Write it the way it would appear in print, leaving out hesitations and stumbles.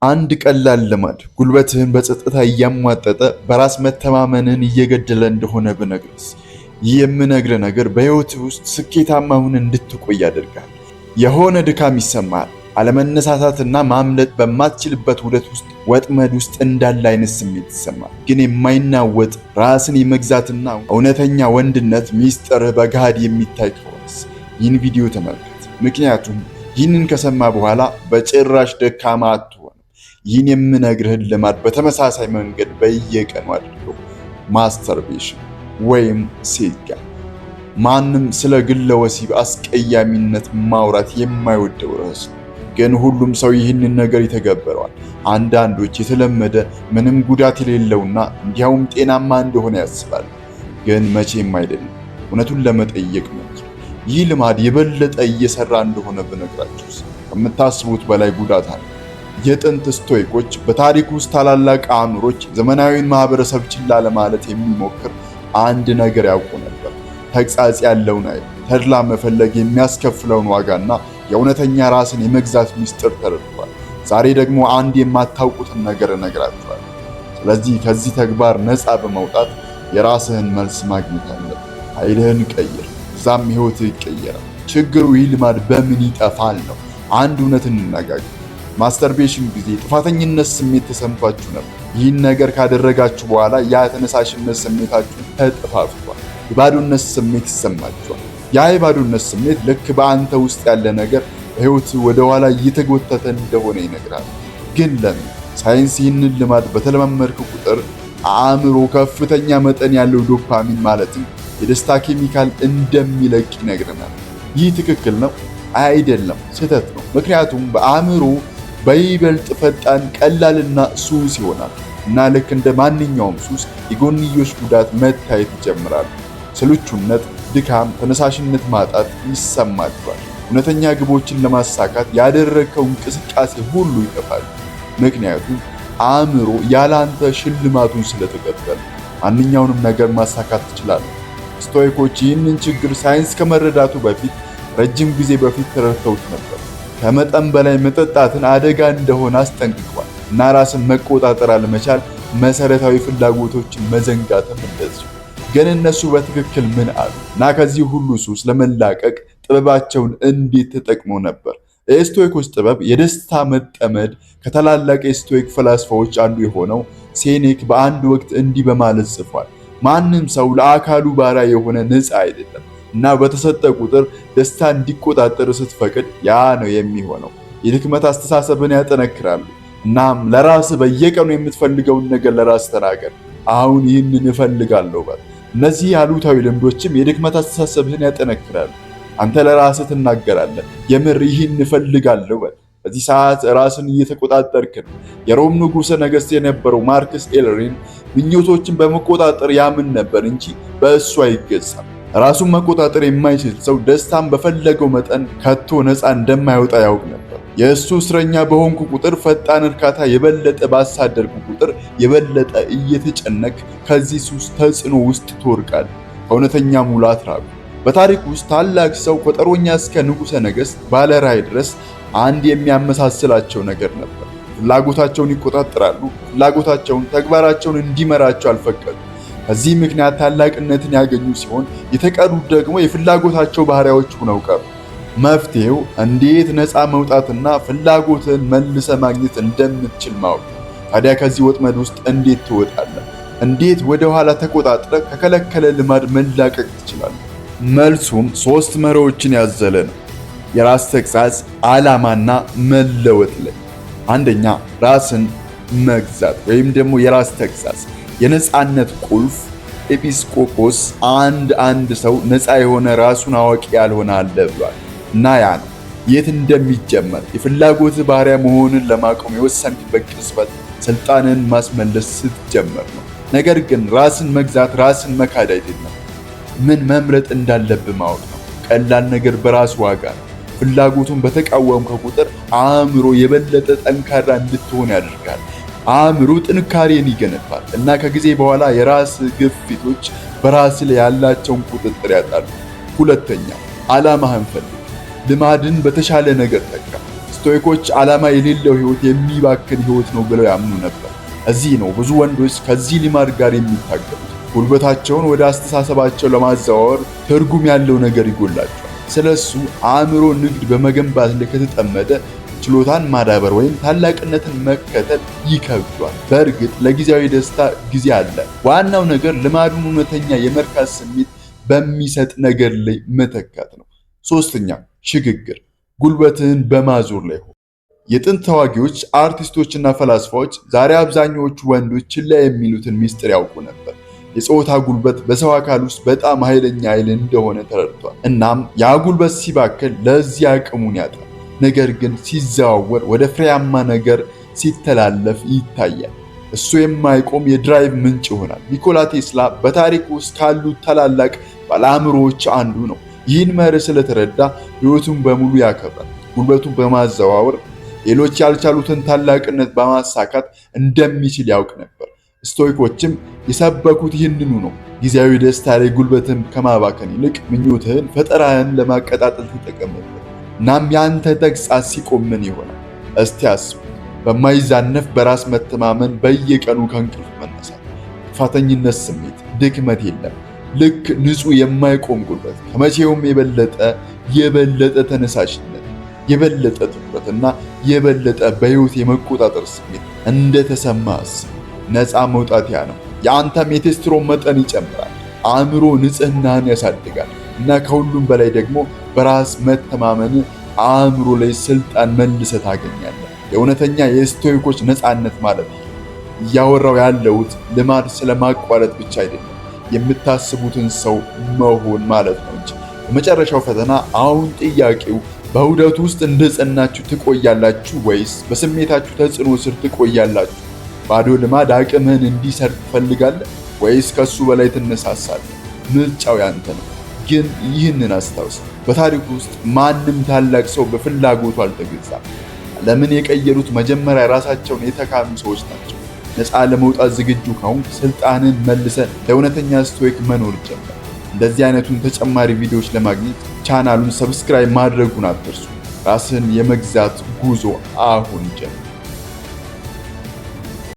አንድ ቀላል ልማድ ጉልበትህን በጸጥታ እያሟጠጠ በራስ መተማመንህን እየገደለ እንደሆነ ብነግርስ? ይህ የምነግርህ ነገር በሕይወትህ ውስጥ ስኬታማ ሆነህ እንድትቆይ ያደርጋል። የሆነ ድካም ይሰማሃል። አለመነሳሳትና ማምለጥ በማትችልበት ውደት ውስጥ ወጥመድ ውስጥ እንዳለ አይነት ስሜት ይሰማል። ግን የማይናወጥ ራስን የመግዛትና እውነተኛ ወንድነት ሚስጥርህ በገሃድ የሚታይ ከሆነስ? ይህን ቪዲዮ ተመልከት። ምክንያቱም ይህንን ከሰማ በኋላ በጭራሽ ደካማ አትሆንም። ይህን የምነግርህን ልማድ በተመሳሳይ መንገድ በየቀኑ አድርገው። Masturbation ወይም ሴጋ። ማንም ስለ ግለ ወሲብ አስቀያሚነት ማውራት የማይወደው ርዕስ ነው። ግን ሁሉም ሰው ይህንን ነገር ይተገብረዋል። አንዳንዶች የተለመደ፣ ምንም ጉዳት የሌለውና እንዲያውም ጤናማ እንደሆነ ያስባሉ። ግን መቼም አይደለም። እውነቱን ለመጠየቅ ሞክር። ይህ ልማድ የበለጠ እየሰራ እንደሆነ ብነግራችሁስ? ከምታስቡት በላይ ጉዳት አለ። የጥንት ስቶይኮች፣ በታሪክ ውስጥ ታላላቅ አእምሮች፣ ዘመናዊን ማህበረሰብ ችላ ለማለት የሚሞክር አንድ ነገር ያውቁ ነበር። ተግሳጽ ያለውን ኃይል፣ ተድላ መፈለግ የሚያስከፍለውን ዋጋና የእውነተኛ ራስን የመግዛት ሚስጥር ተረድቷል። ዛሬ ደግሞ አንድ የማታውቁትን ነገር እነግራችኋለሁ። ስለዚህ ከዚህ ተግባር ነፃ በመውጣት የራስህን መልስ ማግኘት አለብህ። ኃይልህን ቀይር፣ እዛም ህይወትህ ይቀየራል። ችግሩ ይህ ልማድ በምን ይጠፋል ነው። አንድ እውነት እንነጋገር። Masturbation ጊዜ ጥፋተኝነት ስሜት ተሰምቷችሁ ነበር። ይህን ነገር ካደረጋችሁ በኋላ ያ ተነሳሽነት ስሜታችሁ ተጠፋፍቷል። የባዶነት ስሜት ይሰማችኋል። ያ የባዶነት ስሜት ልክ በአንተ ውስጥ ያለ ነገር በህይወት ወደ ኋላ እየተጎተተ እንደሆነ ይነግራል። ግን ለምን? ሳይንስ ይህንን ልማድ በተለማመድክ ቁጥር አእምሮ ከፍተኛ መጠን ያለው ዶፓሚን፣ ማለትም የደስታ ኬሚካል እንደሚለቅ ይነግረናል። ይህ ትክክል ነው? አይደለም፣ ስህተት ነው። ምክንያቱም በአእምሮ በይበልጥ ፈጣን፣ ቀላልና ሱስ ይሆናል እና ልክ እንደ ማንኛውም ሱስ የጎንዮሽ ጉዳት መታየት ይጀምራሉ። ስልቹነት፣ ድካም፣ ተነሳሽነት ማጣት ይሰማቸዋል። እውነተኛ ግቦችን ለማሳካት ያደረግከው እንቅስቃሴ ሁሉ ይጠፋል። ምክንያቱም አእምሮ ያለ አንተ ሽልማቱን ስለተቀበለ ማንኛውንም ነገር ማሳካት ትችላለህ። ስቶይኮች ይህንን ችግር ሳይንስ ከመረዳቱ በፊት ረጅም ጊዜ በፊት ተረድተውት ነበር። ከመጠን በላይ መጠጣትን አደጋ እንደሆነ አስጠንቅቀዋል እና ራስን መቆጣጠር አለመቻል መሰረታዊ ፍላጎቶችን መዘንጋትም እንደዚሁ። ግን እነሱ በትክክል ምን አሉ? እና ከዚህ ሁሉ ሱስ ለመላቀቅ ጥበባቸውን እንዴት ተጠቅመው ነበር? የስቶይኮች ጥበብ፣ የደስታ መጠመድ። ከታላላቅ የስቶይክ ፈላስፋዎች አንዱ የሆነው ሴኔክ በአንድ ወቅት እንዲህ በማለት ጽፏል። ማንም ሰው ለአካሉ ባሪያ የሆነ ነፃ አይደለም እና በተሰጠ ቁጥር ደስታ እንዲቆጣጠር ስትፈቅድ ያ ነው የሚሆነው። የድክመት አስተሳሰብን ያጠነክራሉ። እናም ለራስህ በየቀኑ የምትፈልገውን ነገር ለራስህ ተናገር። አሁን ይህንን እፈልጋለሁ በል። እነዚህ አሉታዊ ልምዶችም የድክመት አስተሳሰብህን ያጠነክራሉ። አንተ ለራስህ ትናገራለህ። የምር ይህን እፈልጋለሁ በል። በዚህ ሰዓት ራስን እየተቆጣጠርክ ነው። የሮም ንጉሠ ነገሥት የነበረው ማርክስ ኤለሪን ምኞቶችን በመቆጣጠር ያምን ነበር እንጂ በእሱ አይገዛም። ራሱን መቆጣጠር የማይችል ሰው ደስታን በፈለገው መጠን ከቶ ነፃ እንደማይወጣ ያውቅ ነበር። የእሱ እስረኛ በሆንኩ ቁጥር፣ ፈጣን እርካታ የበለጠ ባሳደርኩ ቁጥር፣ የበለጠ እየተጨነቅክ ከዚህ ሱስ ተጽዕኖ ውስጥ ትወድቃለህ። ከእውነተኛ ሙላት ራቁ። በታሪክ ውስጥ ታላቅ ሰው ከጦረኛ እስከ ንጉሠ ነገሥት ባለ ራዕይ ድረስ አንድ የሚያመሳስላቸው ነገር ነበር። ፍላጎታቸውን ይቆጣጠራሉ። ፍላጎታቸውን ተግባራቸውን እንዲመራቸው አልፈቀዱም። በዚህ ምክንያት ታላቅነትን ያገኙ ሲሆን የተቀሩት ደግሞ የፍላጎታቸው ባሪያዎች ሆነው ቀሩ። መፍትሄው እንዴት ነፃ መውጣትና ፍላጎትን መልሰህ ማግኘት እንደምትችል ማወቅ። ታዲያ ከዚህ ወጥመድ ውስጥ እንዴት ትወጣለህ? እንዴት ወደ ኋላ ተቆጣጥረህ ከከለከለ ልማድ መላቀቅ ትችላለህ? መልሱም ሶስት መርሆችን ያዘለ ነው። የራስ ተግሳጽ፣ ዓላማና መለወጥ ላይ። አንደኛ፣ ራስን መግዛት ወይም ደግሞ የራስ ተግሳጽ፣ የነፃነት ቁልፍ። ኤጲስቆጶስ አንድ ሰው ነፃ የሆነ ራሱን አዋቂ ያልሆነ አለ ብሏል እና ያ ነው የት እንደሚጀመር። የፍላጎት ባሪያ መሆንን ለማቆም የወሰንክበት ቅጽበት ስልጣንን ማስመለስ ስትጀምር ነው። ነገር ግን ራስን መግዛት ራስን መካድ አይደለም። ምን መምረጥ እንዳለብህ ማወቅ ነው። ቀላል ነገር በራሱ ዋጋ ነው። ፍላጎቱን በተቃወምከ ቁጥር አእምሮ የበለጠ ጠንካራ እንድትሆን ያደርጋል። አእምሮ ጥንካሬን ይገነባል እና ከጊዜ በኋላ የራስ ግፊቶች በራስ ላይ ያላቸውን ቁጥጥር ያጣሉ። ሁለተኛ፣ ዓላማህን ፈልግ። ልማድን በተሻለ ነገር ተካ። ስቶይኮች ዓላማ የሌለው ሕይወት የሚባክን ሕይወት ነው ብለው ያምኑ ነበር። እዚህ ነው ብዙ ወንዶች ከዚህ ልማድ ጋር የሚታገሉት። ጉልበታቸውን ወደ አስተሳሰባቸው ለማዘዋወር ትርጉም ያለው ነገር ይጎላቸዋል። ስለሱ አእምሮ ንግድ በመገንባት ላይ ከተጠመደ ችሎታን ማዳበር ወይም ታላቅነትን መከተል ይከብዷል። በእርግጥ ለጊዜያዊ ደስታ ጊዜ አለ። ዋናው ነገር ልማዱን እውነተኛ የመርካት ስሜት በሚሰጥ ነገር ላይ መተካት ነው። ሶስተኛ፣ ሽግግር፣ ጉልበትህን በማዞር ላይ ሁን። የጥንት ተዋጊዎች፣ አርቲስቶችና ፈላስፋዎች ዛሬ አብዛኛዎቹ ወንዶች ችላ የሚሉትን ሚስጥር ያውቁ ነበር። የጾታ ጉልበት በሰው አካል ውስጥ በጣም ኃይለኛ ኃይል እንደሆነ ተረድቷል። እናም ያ ጉልበት ሲባክን ለዚህ አቅሙን ያጣል። ነገር ግን ሲዘዋወር፣ ወደ ፍሬያማ ነገር ሲተላለፍ ይታያል። እሱ የማይቆም የ drive ምንጭ ይሆናል። ኒኮላ ቴስላ በታሪክ ውስጥ ካሉት ታላላቅ ባለአእምሮዎች አንዱ ነው። ይህን መርህ ስለተረዳ ሕይወቱን በሙሉ ያከብራል። ጉልበቱን በማዘዋወር ሌሎች ያልቻሉትን ታላቅነት በማሳካት እንደሚችል ያውቅ ነበር። ስቶይኮችም የሰበኩት ይህንኑ ነው። ጊዜያዊ ደስታ ላይ ጉልበትን ከማባከን ይልቅ ምኞትህን፣ ፈጠራህን ለማቀጣጠል ተጠቀምበት። እናም ያንተ ተግሳጽ ሲቆም ምን ይሆናል? እስቲ አስቡ። በማይዛነፍ በራስ መተማመን በየቀኑ ከእንቅልፍ መነሳት፣ ጥፋተኝነት ስሜት፣ ድክመት የለም። ልክ ንጹህ የማይቆም ጉልበት፣ ከመቼውም የበለጠ ተነሳሽነት፣ የበለጠ ትኩረትና የበለጠ በህይወት የመቆጣጠር ስሜት እንደተሰማ አስብ። ነፃ መውጣት ያ ነው። የአንተም የቴስትሮን መጠን ይጨምራል። አእምሮ ንጽህናህን ያሳድጋል እና ከሁሉም በላይ ደግሞ በራስ መተማመን አእምሮ ላይ ስልጣን መልሰህ ታገኛለህ። የእውነተኛ የስቶይኮች ነፃነት ማለት ይሄ። እያወራው ያለሁት ልማድ ስለማቋረጥ ብቻ አይደለም፣ የምታስቡትን ሰው መሆን ማለት ነው እንጂ። በመጨረሻው ፈተና አሁን ጥያቄው በውህደቱ ውስጥ እንደጸናችሁ ትቆያላችሁ ወይስ በስሜታችሁ ተጽዕኖ ስር ትቆያላችሁ? ባዶ ልማድ አቅምህን እንዲሰርቅ ትፈልጋለህ ወይስ ከሱ በላይ ትነሳሳለህ? ምርጫው ያንተ ነው። ግን ይህንን አስታውስ፣ በታሪክ ውስጥ ማንም ታላቅ ሰው በፍላጎቱ አልተገዛም። ዓለምን የቀየሩት መጀመሪያ ራሳቸውን የተካኑ ሰዎች ናቸው። ነፃ ለመውጣት ዝግጁ ከሆንክ ስልጣንን መልሰህ ለእውነተኛ ስቶይክ መኖር ጀምር። እንደዚህ አይነቱን ተጨማሪ ቪዲዮዎች ለማግኘት ቻናሉን subscribe ማድረጉን አትርሱ። ራስን የመግዛት ጉዞ አሁን ጀምር።